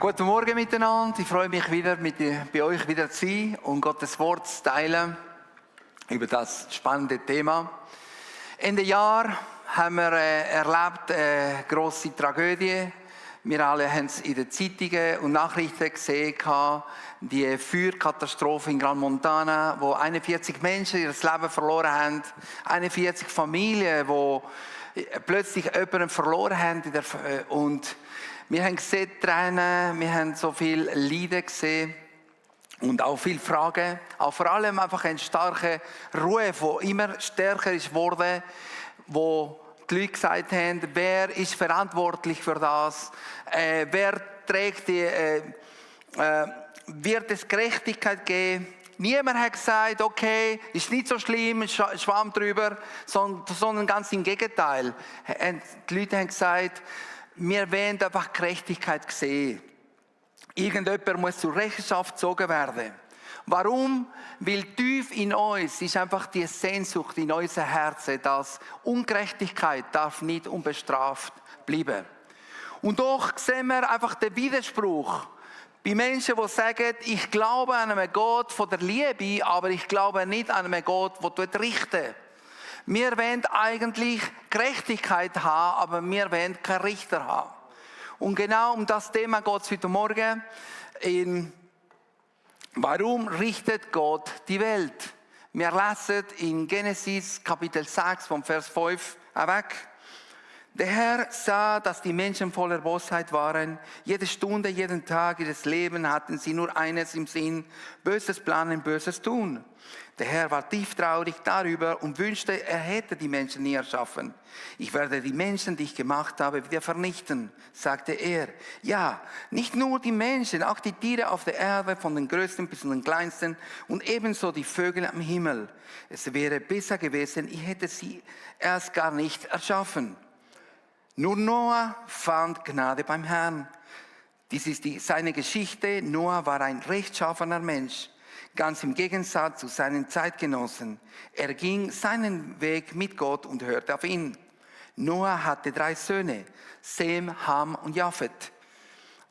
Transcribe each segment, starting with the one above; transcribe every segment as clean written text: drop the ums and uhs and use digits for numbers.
Guten Morgen miteinander. Ich freue mich wieder, bei euch wieder zu sein und Gottes Wort zu teilen über das spannende Thema. Ende Jahr haben wir erlebt eine grosse Tragödie. Wir alle haben es in den Zeitungen und Nachrichten gesehen, die Feuerkatastrophe in Gran Montana, wo 41 Menschen ihr Leben verloren haben, 41 Familien, die plötzlich jemanden verloren haben. Und wir haben gesehen Tränen, wir haben so viel Leiden gesehen und auch viele Fragen. Auch vor allem einfach ein starker Ruf, der immer stärker ist geworden, wo die Leute gesagt haben, wer ist verantwortlich für das? Wer trägt wird es Gerechtigkeit geben? Niemand hat gesagt, okay, ist nicht so schlimm, schwamm drüber, sondern ganz im Gegenteil. Die Leute haben gesagt, wir wollen einfach Gerechtigkeit sehen. Irgendjemand muss zur Rechenschaft gezogen werden. Warum? Weil tief in uns ist einfach die Sehnsucht in unser Herzen, dass Ungerechtigkeit darf nicht unbestraft bleiben. Und doch sehen wir einfach den Widerspruch bei Menschen, die sagen, ich glaube an einen Gott von der Liebe, aber ich glaube nicht an einen Gott, der richtet. Wir wollen eigentlich Gerechtigkeit haben, aber wir wollen keinen Richter haben. Und genau um das Thema geht es heute Morgen. Warum richtet Gott die Welt? Wir lesen in Genesis Kapitel 6 vom Vers 5 weg. Der Herr sah, dass die Menschen voller Bosheit waren. Jede Stunde, jeden Tag ihres Lebens hatten sie nur eines im Sinn: Böses planen, Böses tun. Der Herr war tief traurig darüber und wünschte, er hätte die Menschen nie erschaffen. Ich werde die Menschen, die ich gemacht habe, wieder vernichten, sagte er. Ja, nicht nur die Menschen, auch die Tiere auf der Erde, von den Größten bis zu den Kleinsten und ebenso die Vögel am Himmel. Es wäre besser gewesen, ich hätte sie erst gar nicht erschaffen. Nur Noah fand Gnade beim Herrn. Dies ist seine Geschichte. Noah war ein rechtschaffener Mensch, ganz im Gegensatz zu seinen Zeitgenossen. Er ging seinen Weg mit Gott und hörte auf ihn. Noah hatte 3 Söhne, Sem, Ham und Japhet.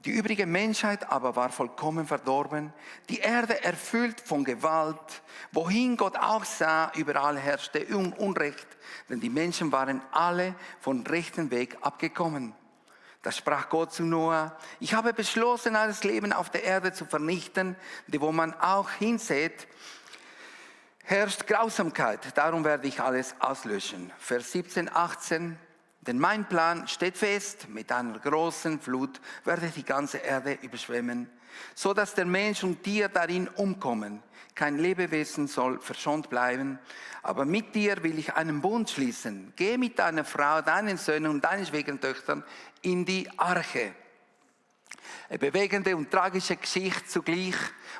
Die übrige Menschheit aber war vollkommen verdorben, die Erde erfüllt von Gewalt. Wohin Gott auch sah, überall herrschte Unrecht, denn die Menschen waren alle vom rechten Weg abgekommen. Da sprach Gott zu Noah: Ich habe beschlossen, alles Leben auf der Erde zu vernichten, wo man auch hinsät, herrscht Grausamkeit, darum werde ich alles auslöschen. Vers 17, 18. Denn mein Plan steht fest, mit einer großen Flut werde ich die ganze Erde überschwemmen, so dass der Mensch und Tier darin umkommen. Kein Lebewesen soll verschont bleiben, aber mit dir will ich einen Bund schließen. Geh mit deiner Frau, deinen Söhnen und deinen Schwiegertöchtern in die Arche. Eine bewegende und tragische Geschichte zugleich,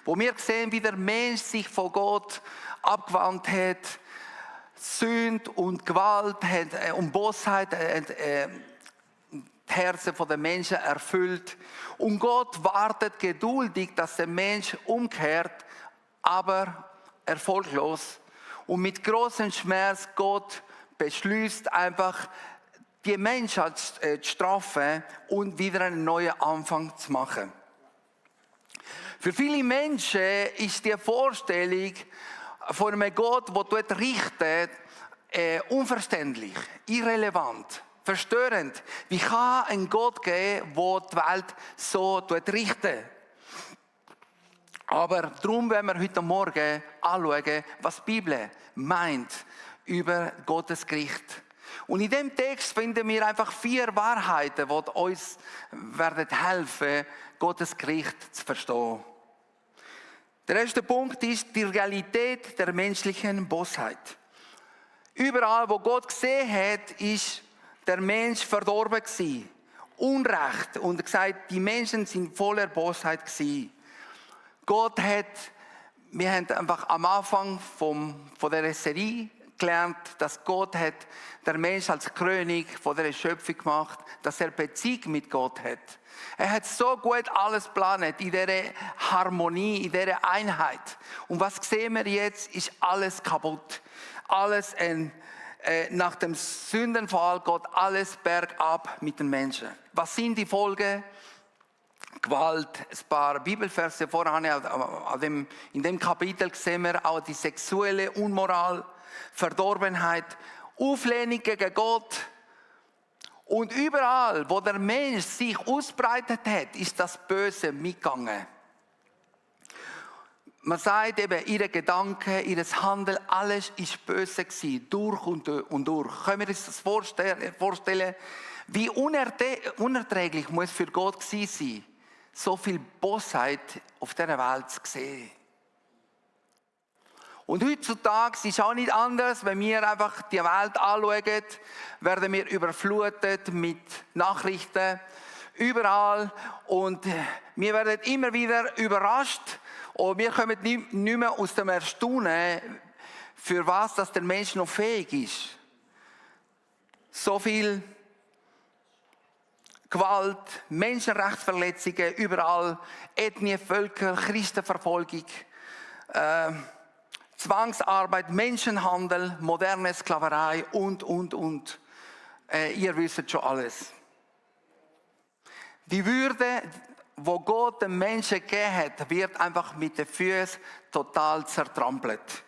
wo wir sehen, wie der Mensch sich von Gott abgewandt hat. Sünde und Gewalt und Bosheit die Herzen der Menschen erfüllt. Und Gott wartet geduldig, dass der Mensch umkehrt, aber erfolglos. Und mit großem Schmerz Gott beschließt einfach, die Menschheit zu strafen und wieder einen neuen Anfang zu machen. Für viele Menschen ist die Vorstellung von einem Gott, der richtet, unverständlich, irrelevant, verstörend. Wie kann ein Gott geben, der die Welt so richtet? Aber darum werden wir heute Morgen anschauen, was die Bibel meint über Gottes Gericht. Und in diesem Text finden wir einfach 4 Wahrheiten, die uns helfen werden, Gottes Gericht zu verstehen. Der erste Punkt ist die Realität der menschlichen Bosheit. Überall, wo Gott gesehen hat, ist der Mensch verdorben gewesen. Unrecht. Und er gesagt, die Menschen sind voller Bosheit gewesen. Wir haben einfach am Anfang von dieser Serie gelernt, dass Gott hat der Mensch als König von der Schöpfung gemacht, dass er Beziehung mit Gott hat. Er hat so gut alles geplant, in dieser Harmonie, in dieser Einheit. Und was sehen wir jetzt, ist alles kaputt. Alles nach dem Sündenfall geht alles bergab mit den Menschen. Was sind die Folgen? Gewalt. Ein paar Bibelverse vorher in dem Kapitel sehen wir auch die sexuelle Unmoral, Verdorbenheit, Auflehnung gegen Gott. Und überall, wo der Mensch sich ausbreitet hat, ist das Böse mitgegangen. Man sagt eben, ihre Gedanken, ihr Handeln, alles ist böse gewesen, durch und durch. Können wir uns das vorstellen? Wie unerträglich muss es für Gott gewesen sein, so viel Bosheit auf dieser Welt zu sehen. Und heutzutage ist es auch nicht anders, wenn wir einfach die Welt anschauen, werden wir überflutet mit Nachrichten überall und wir werden immer wieder überrascht und wir kommen nicht mehr aus dem Erstaunen, für was dass der Mensch noch fähig ist. So viel Gewalt, Menschenrechtsverletzungen überall, Ethnie, Völker, Christenverfolgung, Zwangsarbeit, Menschenhandel, moderne Sklaverei und. Ihr wisst schon alles. Die Würde, wo Gott dem Menschen gegeben hat, wird einfach mit den Füßen total zertrampelt.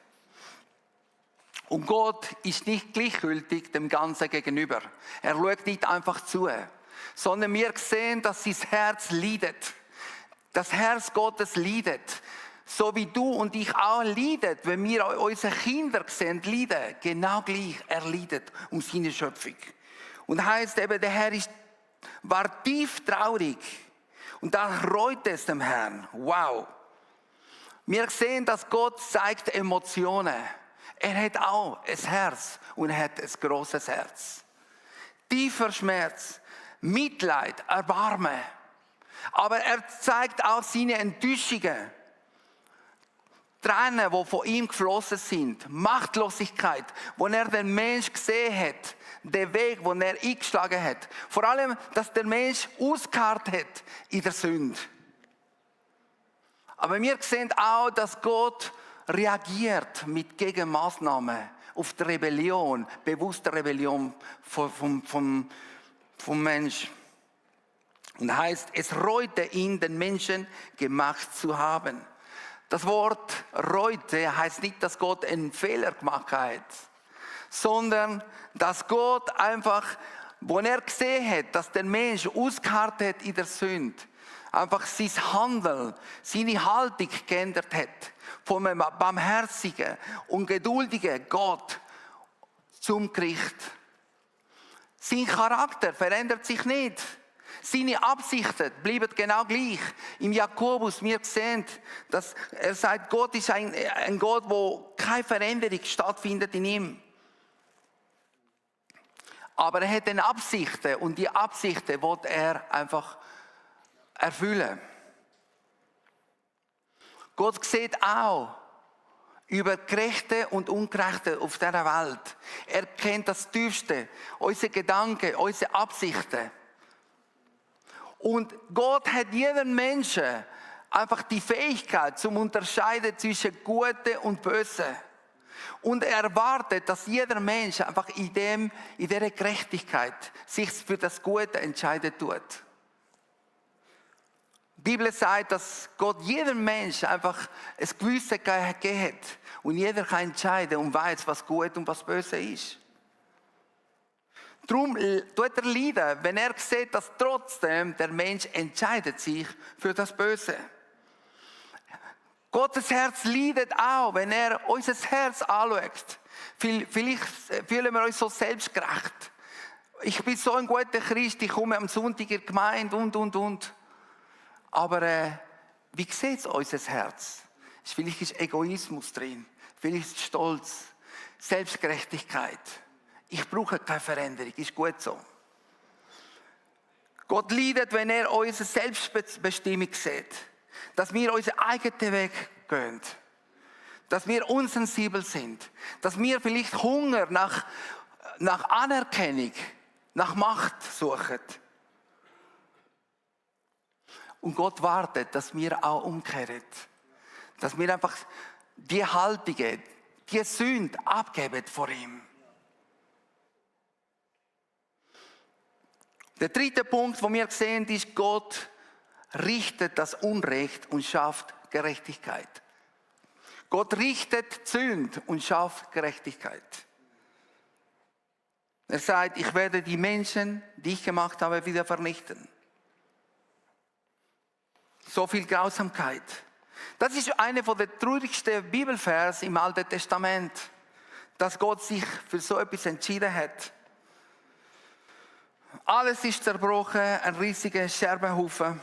Und Gott ist nicht gleichgültig dem Ganzen gegenüber. Er schaut nicht einfach zu, sondern wir sehen, dass sein Herz leidet. Das Herz Gottes leidet. So wie du und ich auch leiden, wenn wir unsere Kinder sehen, leiden. Genau gleich, er leidet um seine Schöpfung. Und heißt eben, der Herr war tief traurig. Und da reut es dem Herrn. Wow. Wir sehen, dass Gott zeigt Emotionen. Er hat auch ein Herz und er hat ein grosses Herz. Tiefer Schmerz, Mitleid, Erbarmen. Aber er zeigt auch seine Enttäuschungen. Tränen, die von ihm geflossen sind. Machtlosigkeit, wo er den Mensch gesehen hat. Den Weg, den er eingeschlagen hat. Vor allem, dass der Mensch ausgeharrt hat in der Sünde. Aber wir sehen auch, dass Gott reagiert mit Gegenmaßnahmen auf die Rebellion, bewusste Rebellion vom Mensch. Und heißt, es reute ihn, den Menschen gemacht zu haben. Das Wort reute heißt nicht, dass Gott einen Fehler gemacht hat, sondern dass Gott einfach, wo er gesehen hat, dass der Mensch ausgeharrt hat in der Sünde, einfach sein Handeln, seine Haltung geändert hat, von einem barmherzigen und geduldigen Gott zum Gericht. Sein Charakter verändert sich nicht. Seine Absichten bleiben genau gleich. Im Jakobus, wir sehen, dass er sagt, Gott ist ein Gott, wo keine Veränderung stattfindet in ihm. Aber er hat eine Absichten und die Absichten will er einfach erfüllen. Gott sieht auch über Gerechte und Ungerechte auf dieser Welt. Er kennt das Tiefste, unsere Gedanken, unsere Absichten. Und Gott hat jedem Menschen einfach die Fähigkeit zum Unterscheiden zwischen Guten und Bösen. Und er erwartet, dass jeder Mensch einfach in dieser Gerechtigkeit sich für das Gute entscheiden tut. Die Bibel sagt, dass Gott jedem Mensch einfach ein Gewissen gegeben hat. Und jeder kann entscheiden und weiß, was gut und was böse ist. Darum tut er leiden, wenn er sieht, dass trotzdem der Mensch entscheidet sich für das Böse. Gottes Herz leidet auch, wenn er unser Herz anschaut. Vielleicht fühlen wir uns so selbstgerecht. Ich bin so ein guter Christ, ich komme am Sonntag in die Gemeinde und. Aber wie sieht unser Herz? Vielleicht ist Egoismus drin, vielleicht ist Stolz, Selbstgerechtigkeit. Ich brauche keine Veränderung, ist gut so. Gott leidet, wenn er unsere Selbstbestimmung sieht. Dass wir unseren eigenen Weg gehen. Dass wir unsensibel sind. Dass wir vielleicht Hunger nach Anerkennung, nach Macht suchen. Und Gott wartet, dass wir auch umkehren. Dass wir einfach die Haltungen, die Sünde abgeben vor ihm. Der dritte Punkt, den wir sehen, ist, Gott richtet das Unrecht und schafft Gerechtigkeit. Gott richtet Sünd und schafft Gerechtigkeit. Er sagt, ich werde die Menschen, die ich gemacht habe, wieder vernichten. So viel Grausamkeit. Das ist einer der traurigsten Bibelverse im Alten Testament, dass Gott sich für so etwas entschieden hat. Alles ist zerbrochen, ein riesiger Scherbenhaufen.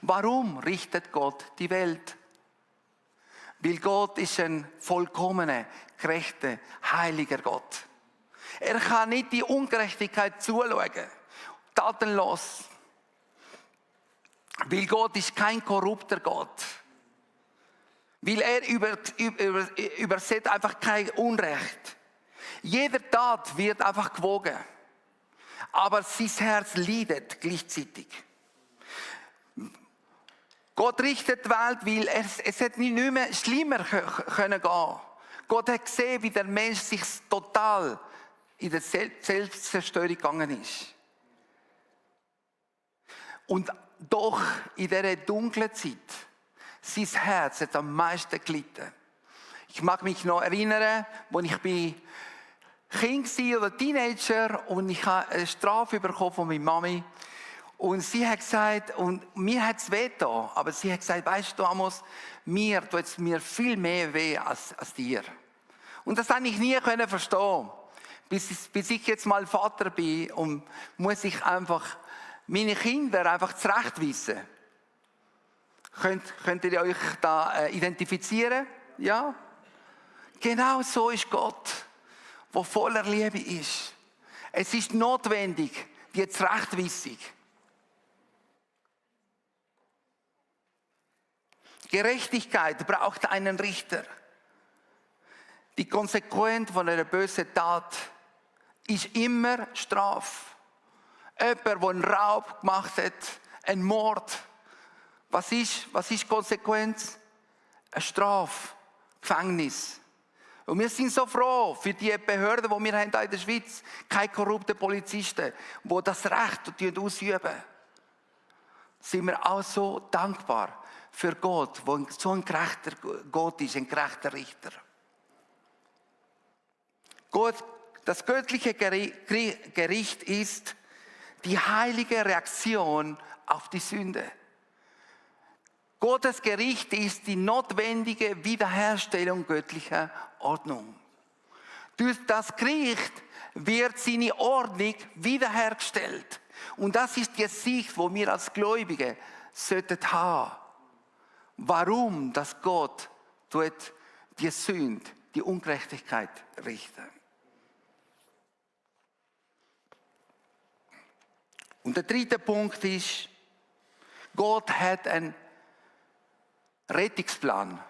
Warum richtet Gott die Welt? Weil Gott ist ein vollkommener, gerechter, heiliger Gott. Er kann nicht die Ungerechtigkeit zuschauen, tatenlos. Weil Gott ist kein korrupter Gott. Weil er übersieht einfach kein Unrecht. Jede Tat wird einfach gewogen. Aber sein Herz leidet gleichzeitig. Gott richtet die Welt, weil es hätte nicht mehr schlimmer können gehen. Gott hat gesehen, wie der Mensch sich total in der Selbstzerstörung gegangen ist. Und doch in dieser dunklen Zeit, sein Herz hat am meisten gelitten. Ich mag mich noch erinnern, als ich Kind war oder Teenager und ich habe eine Strafe bekommen von meiner Mami. Und sie hat gesagt, und mir hat es weh getan, aber sie hat gesagt, weißt du, Amos, mir tut es mir viel mehr weh als dir. Und das konnte ich nie verstehen. Bis ich jetzt mal Vater bin und muss ich einfach meine Kinder einfach zurechtweisen. Könnt ihr euch da identifizieren? Ja? Genau so ist Gott, der voller Liebe ist. Es ist notwendig, die Zurechtweisung. Gerechtigkeit braucht einen Richter. Die Konsequenz von einer bösen Tat ist immer Strafe. Jemand, der einen Raub gemacht hat, einen Mord. Was ist die Konsequenz? Eine Strafe, Gefängnis. Und wir sind so froh für die Behörden, die wir haben hier in der Schweiz. Keine korrupten Polizisten, die das Recht ausüben. Sind wir auch so dankbar für Gott, der so ein gerechter Gott ist, ein gerechter Richter. Das göttliche Gericht ist die heilige Reaktion auf die Sünde. Gottes Gericht ist die notwendige Wiederherstellung göttlicher Ordnung. Durch das Gericht wird seine Ordnung wiederhergestellt. Und das ist die Sicht, die wir als Gläubige sollten haben. Warum das Gott tut die Sünde, die Ungerechtigkeit richten. Und der dritte Punkt ist, Gott hat einen Rettungsplan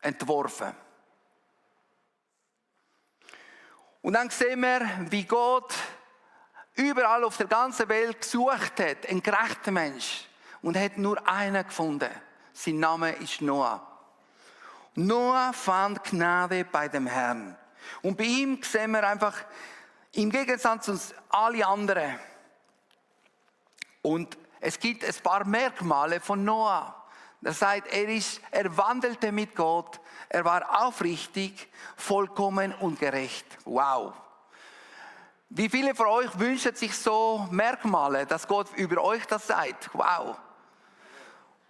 entworfen. Und dann sehen wir, wie Gott überall auf der ganzen Welt gesucht hat, einen gerechten Mensch. Und er hat nur einen gefunden. Sein Name ist Noah. Noah fand Gnade bei dem Herrn. Und bei ihm sehen wir einfach, im Gegensatz zu allen anderen. Und es gibt ein paar Merkmale von Noah. Das heißt, er wandelte mit Gott, er war aufrichtig, vollkommen und gerecht. Wow. Wie viele von euch wünschen sich so Merkmale, dass Gott über euch das sagt? Wow.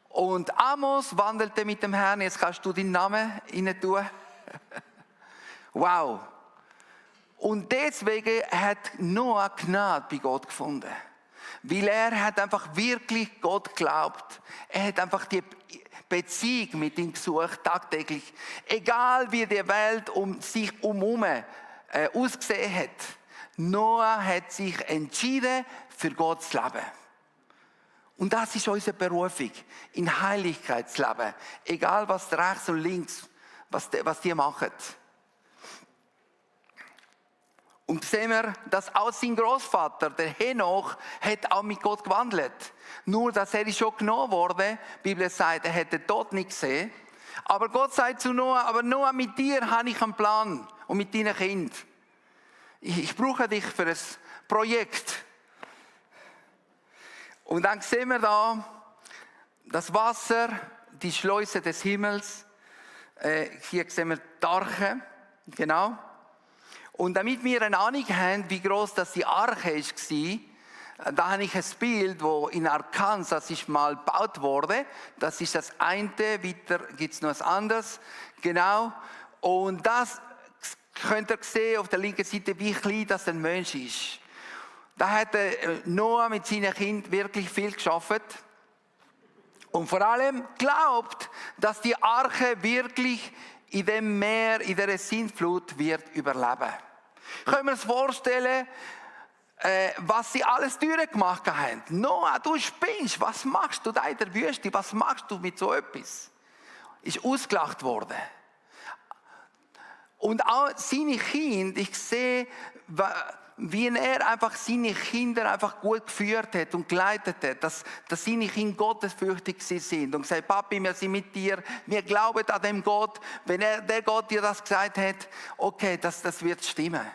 Und Amos wandelte mit dem Herrn, jetzt kannst du deinen Namen rein tun. Wow. Und deswegen hat Noah Gnade bei Gott gefunden. Weil er hat einfach wirklich Gott geglaubt. Er hat einfach die Beziehung mit ihm gesucht, tagtäglich. Egal wie die Welt um sich herum ausgesehen hat. Noah hat sich entschieden, für Gott zu leben. Und das ist unsere Berufung, in Heiligkeit zu leben. Egal was rechts und links, was die machen. Und sehen wir, dass auch sein Großvater, der Henoch, hat auch mit Gott gewandelt. Nur, dass er schon genommen wurde. Die Bibel sagt, er hätte den Tod nicht gesehen. Aber Gott sagt zu Noah, aber Noah, mit dir habe ich einen Plan und mit deinen Kindern. Ich brauche dich für ein Projekt. Und dann sehen wir da das Wasser, die Schleuse des Himmels. Hier sehen wir die Arche, genau. Und damit wir eine Ahnung haben, wie groß das die Arche war, da habe ich ein Bild, das in Arkansas mal gebaut wurde. Das ist das eine, weiter gibt es noch etwas anderes. Genau. Und das könnt ihr sehen auf der linken Seite, wie klein das ein Mensch ist. Da hat Noah mit seinen Kindern wirklich viel geschafft. Und vor allem glaubt, dass die Arche wirklich in dem Meer, in der Sintflut wird überleben. Können wir uns vorstellen, was sie alles durchgemacht haben. Noah, du spinnst, was machst du da in der Wüste? Was machst du mit so etwas? Ist ausgelacht worden. Und auch seine Kinder, ich sehe, wie er einfach seine Kinder einfach gut geführt hat und geleitet hat, dass seine Kinder gottesfürchtig sind und gesagt, Papi, wir sind mit dir, wir glauben an dem Gott, wenn der Gott dir das gesagt hat, okay, das wird stimmen.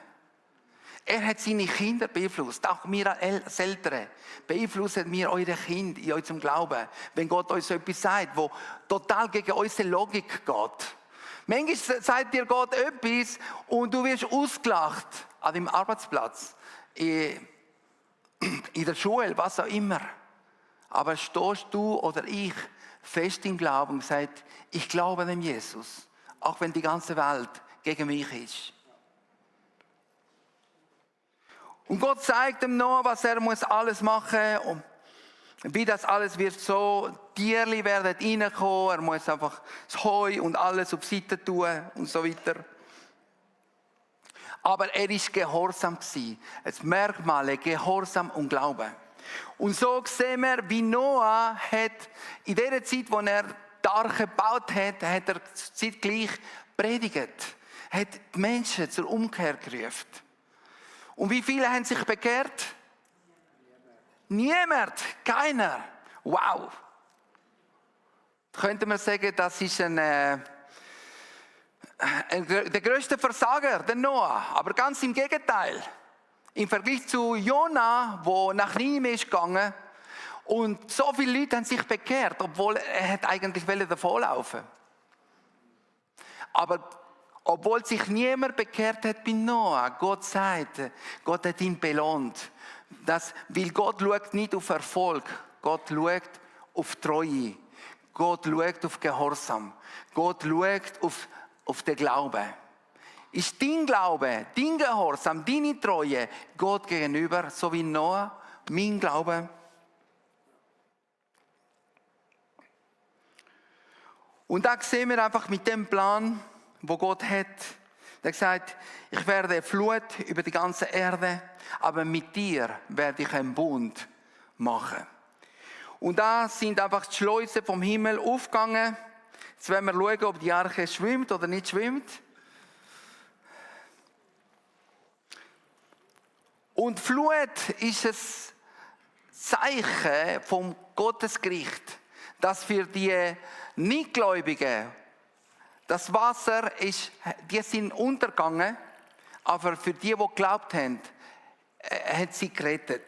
Er hat seine Kinder beeinflusst, auch wir als Eltern. Beeinflussen wir eure Kinder in unserem Glauben, wenn Gott uns so etwas sagt, wo total gegen unsere Logik geht. Manchmal sagt dir Gott etwas und du wirst ausgelacht an deinem Arbeitsplatz, in der Schule, was auch immer. Aber stehst du oder ich fest im Glauben und sagst, ich glaube an den Jesus, auch wenn die ganze Welt gegen mich ist. Und Gott zeigt dem Noah, was er muss alles machen muss. Wie das alles wird so, Tierli werden reinkommen, er muss einfach das Heu und alles auf die Seite tun und so weiter. Aber er war gehorsam gewesen. Das Merkmal, Gehorsam und Glauben. Und so sehen wir, wie Noah hat, in der Zeit, wo er die Arche gebaut hat, hat er zeitgleich predigt. Hat die Menschen zur Umkehr gerufen. Und wie viele haben sich bekehrt? Niemand, keiner. Wow. Könnte man sagen, das ist der größte Versager, der Noah. Aber ganz im Gegenteil. Im Vergleich zu Jona, der nach Ninive ist gegangen und so viele Leute haben sich bekehrt, obwohl er eigentlich davonlaufen wollte. Aber obwohl sich niemand bekehrt hat bei Noah, Gott sagt, Gott hat ihn belohnt. Weil Gott schaut nicht auf Erfolg, Gott schaut auf Treue, Gott schaut auf Gehorsam, Gott schaut auf den Glauben. Ist dein Glaube, dein Gehorsam, deine Treue Gott gegenüber, so wie Noah, mein Glaube? Und da sehen wir einfach mit dem Plan, wo Gott hat. Er hat gesagt, ich werde Flut über die ganze Erde, aber mit dir werde ich einen Bund machen. Und da sind einfach die Schleusen vom Himmel aufgegangen. Jetzt werden wir schauen, ob die Arche schwimmt oder nicht schwimmt. Und Flut ist ein Zeichen vom Gottesgericht, dass für die Nichtgläubigen das Wasser die sind untergegangen, aber für die geglaubt haben, hat sie gerettet.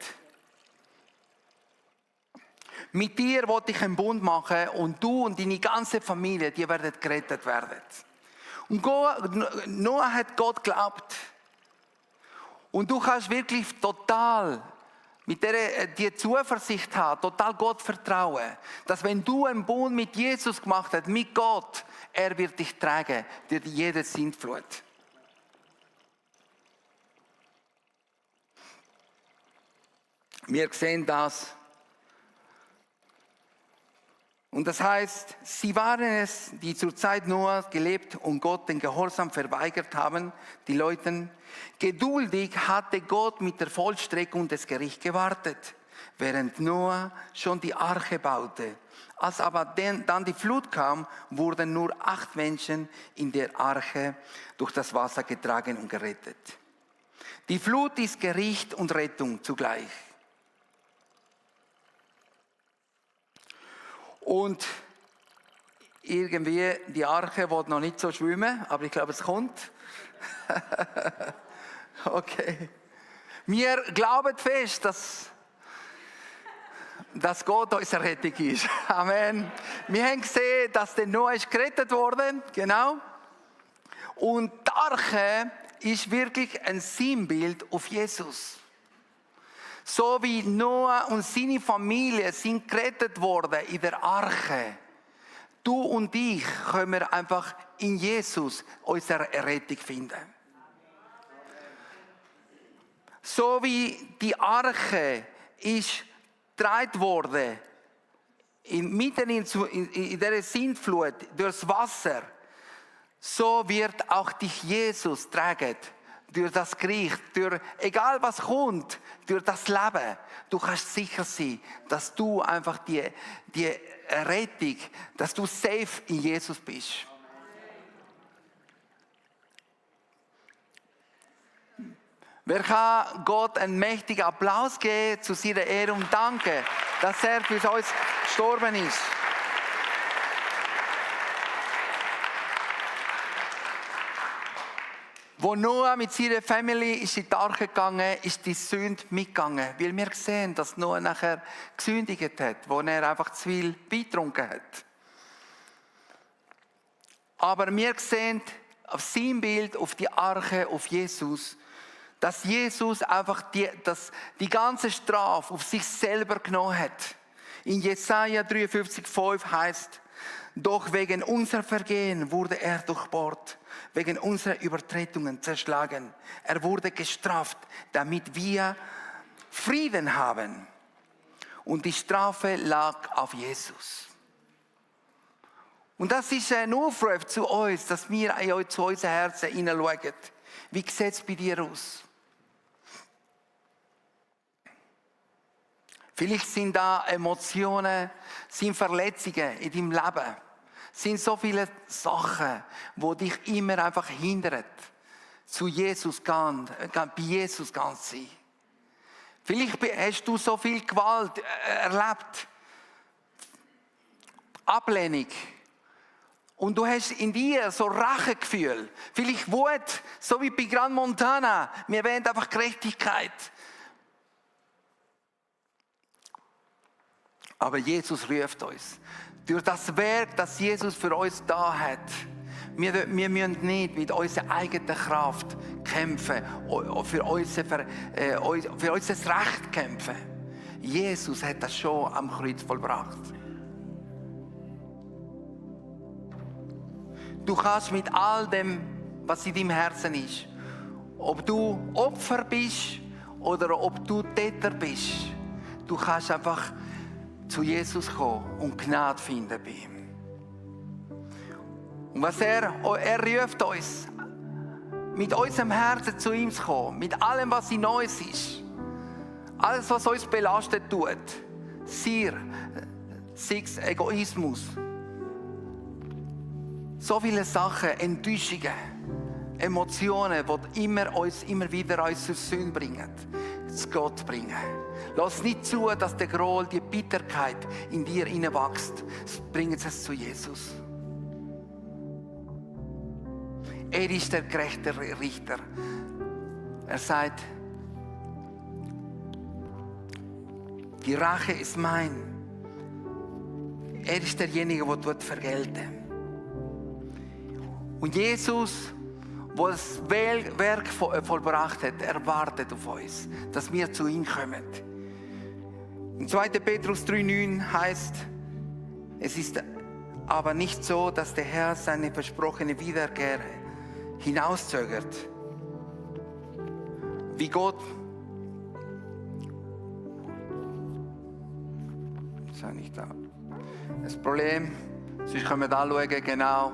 Mit dir wollte ich einen Bund machen und du und deine ganze Familie, die werden gerettet werden. Und Noah hat Gott geglaubt. Und du kannst wirklich total mit die Zuversicht haben, total Gott vertrauen, dass wenn du einen Bund mit Jesus gemacht hast, mit Gott, er wird dich tragen durch jede Sintflut. Wir sehen das. Und das heißt, sie waren es, die zur Zeit Noahs gelebt und Gott den Gehorsam verweigert haben, die Leute. Geduldig hatte Gott mit der Vollstreckung des Gerichts gewartet, während Noah schon die Arche baute. Als aber dann die Flut kam, wurden nur 8 Menschen in der Arche durch das Wasser getragen und gerettet. Die Flut ist Gericht und Rettung zugleich. Und irgendwie, die Arche wollte noch nicht so schwimmen, aber ich glaube, es kommt. Okay. Wir glauben fest, dass dass Gott unsere Rettung ist. Amen. Wir haben gesehen, dass der Noah ist gerettet wurde, genau. Und die Arche ist wirklich ein Sinnbild auf Jesus. So wie Noah und seine Familie sind gerettet worden in der Arche. Du und ich können wir einfach in Jesus unsere Errettung finden. So wie die Arche ist getragen worden, mitten in dieser Sintflut, durchs Wasser, so wird auch dich Jesus tragen. Durch das Gericht, durch egal was kommt, durch das Leben. Du kannst sicher sein, dass du einfach die Rettung, dass du safe in Jesus bist. Wer kann Gott einen mächtigen Applaus geben zu seiner Ehre und danken, dass er für uns gestorben ist? Wo Noah mit seiner Familie ist in die Arche gegangen, ist die Sünde mitgegangen. Weil wir sehen, dass Noah nachher gesündigt hat, wo er einfach zu viel Wein getrunken hat. Aber wir sehen auf sein Bild, auf die Arche, auf Jesus, dass Jesus einfach die ganze Strafe auf sich selber genommen hat. In Jesaja 53,5 heißt: Doch wegen unserer Vergehen wurde er durchbohrt, wegen unserer Übertretungen zerschlagen. Er wurde gestraft, damit wir Frieden haben. Und die Strafe lag auf Jesus. Und das ist ein Aufruf zu uns, dass wir zu unserem Herzen hineinschauen. Wie sieht es bei dir aus? Vielleicht sind da Emotionen, sind Verletzungen in deinem Leben. Sind so viele Sachen, die dich immer einfach hindern, zu Jesus gehen, bei Jesus ganz sein. Vielleicht hast du so viel Gewalt erlebt, Ablehnung. Und du hast in dir so Rachegefühl, vielleicht Wut, so wie bei Gran Montana. Wir wollen einfach Gerechtigkeit. Aber Jesus ruft uns. Durch das Werk, das Jesus für uns da hat. Wir müssen nicht mit unserer eigenen Kraft kämpfen, für unser Recht kämpfen. Jesus hat das schon am Kreuz vollbracht. Du kannst mit all dem, was in deinem Herzen ist, ob du Opfer bist oder ob du Täter bist, du kannst einfach zu Jesus kommen und Gnade finden bei ihm. Und was er ruft uns, mit unserem Herzen zu ihm zu kommen, mit allem, was in uns ist, alles, was uns belastet tut, sei Egoismus, so viele Sachen, Enttäuschungen, Emotionen, die uns immer wieder zur Sünde bringen, zu Gott bringen. Lass nicht zu, dass der Groll, die Bitterkeit in dir hineinwächst. Bring es zu Jesus. Er ist der gerechte Richter. Er sagt, die Rache ist mein. Er ist derjenige, der vergelten. Und Jesus, der das Werk vollbracht hat, erwartet auf uns, dass wir zu ihm kommen. In 2. Petrus 3,9 heißt, es ist aber nicht so, dass der Herr seine versprochene Wiederkehr hinauszögert. Wie Gott, ist ja nicht da. Das Problem, sonst können wir da schauen, genau.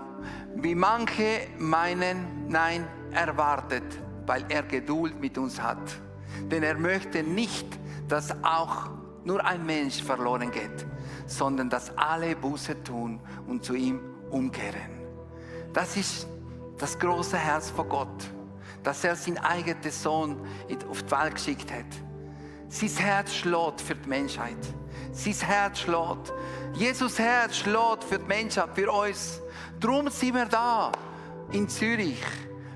Wie manche meinen, nein, er wartet, weil er Geduld mit uns hat. Denn er möchte nicht, dass auch nur ein Mensch verloren geht, sondern dass alle Buße tun und zu ihm umkehren. Das ist das große Herz von Gott, dass er seinen eigenen Sohn auf die Welt geschickt hat. Sein Herz schlägt für die Menschheit. Sein Herz schlägt. Jesus' Herz schlägt für die Menschheit, für uns. Darum sind wir da in Zürich,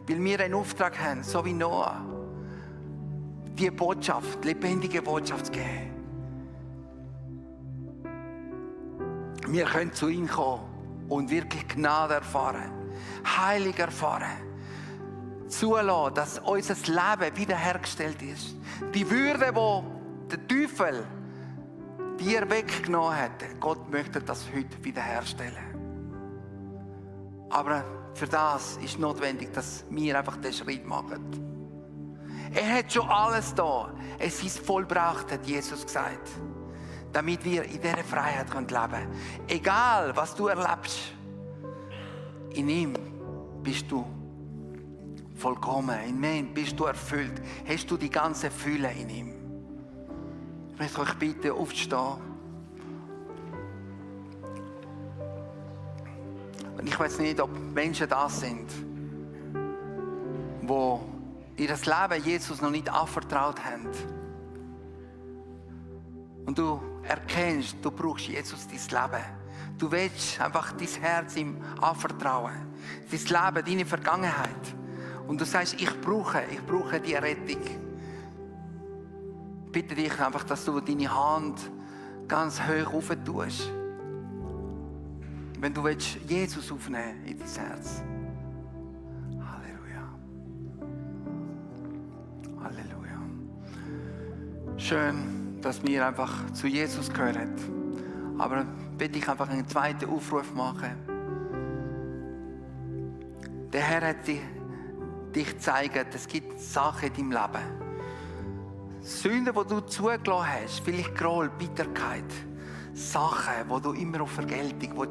weil wir einen Auftrag haben, so wie Noah, die Botschaft, die lebendige Botschaft zu geben. wir können zu ihm kommen und wirklich Gnade erfahren, Heilung erfahren, zulassen, dass unser Leben wiederhergestellt ist. Die Würde, die der Teufel dir weggenommen hat, Gott möchte das heute wiederherstellen. Aber für das ist notwendig, dass wir einfach den Schritt machen. Er hat schon alles da. Es ist vollbracht, hat Jesus gesagt. Damit wir in dieser Freiheit leben können. Egal, was du erlebst, in ihm bist du vollkommen. In ihm bist du erfüllt. Hast du die ganze Fülle in ihm. Ich möchte euch bitten, aufzustehen. Und ich weiß nicht, ob Menschen das sind, die ihr Leben Jesus noch nicht anvertraut haben. Und du erkennst, du brauchst Jesus dein Leben. Du willst einfach dein Herz ihm anvertrauen. Dein Leben, deine Vergangenheit. Und du sagst, ich brauche die Rettung. Ich bitte dich einfach, dass du deine Hand ganz hoch rauf tust. Wenn du willst, Jesus aufnehmen in dein Herz. Halleluja. Halleluja. Schön, dass wir einfach zu Jesus gehören. Aber bitte ich einfach einen zweiten Aufruf machen. Der Herr hat dich gezeigt, es gibt Sachen in deinem Leben. Sünden, die du zugelassen hast, vielleicht Groll, Bitterkeit. Sachen, die du immer auf Vergeltung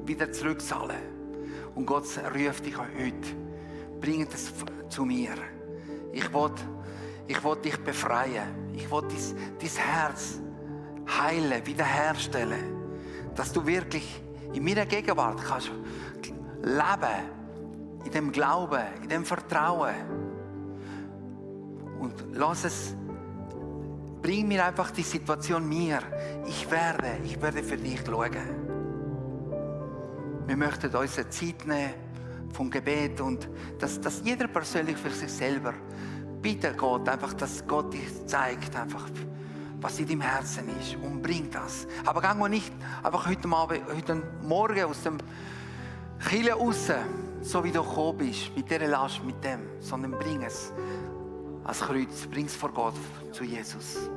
wieder zurückzahlen willst. Und Gott ruft dich heute. Bring das zu mir. Ich will dich befreien. Ich will dein Herz heilen, wiederherstellen. Dass du wirklich in meiner Gegenwart kannst leben. In dem Glauben, in dem Vertrauen. Und bring mir einfach die Situation mir. Ich werde für dich schauen. Wir möchten uns eine Zeit nehmen vom Gebet und dass jeder persönlich für sich selber bitte Gott, einfach, dass Gott dir zeigt, einfach, was in deinem Herzen ist und bring das. Aber geh mal nicht einfach heute Morgen aus dem Kirche raus, so wie du gekommen bist, mit dieser Last, mit dem, sondern bring es als Kreuz, bring es vor Gott zu Jesus.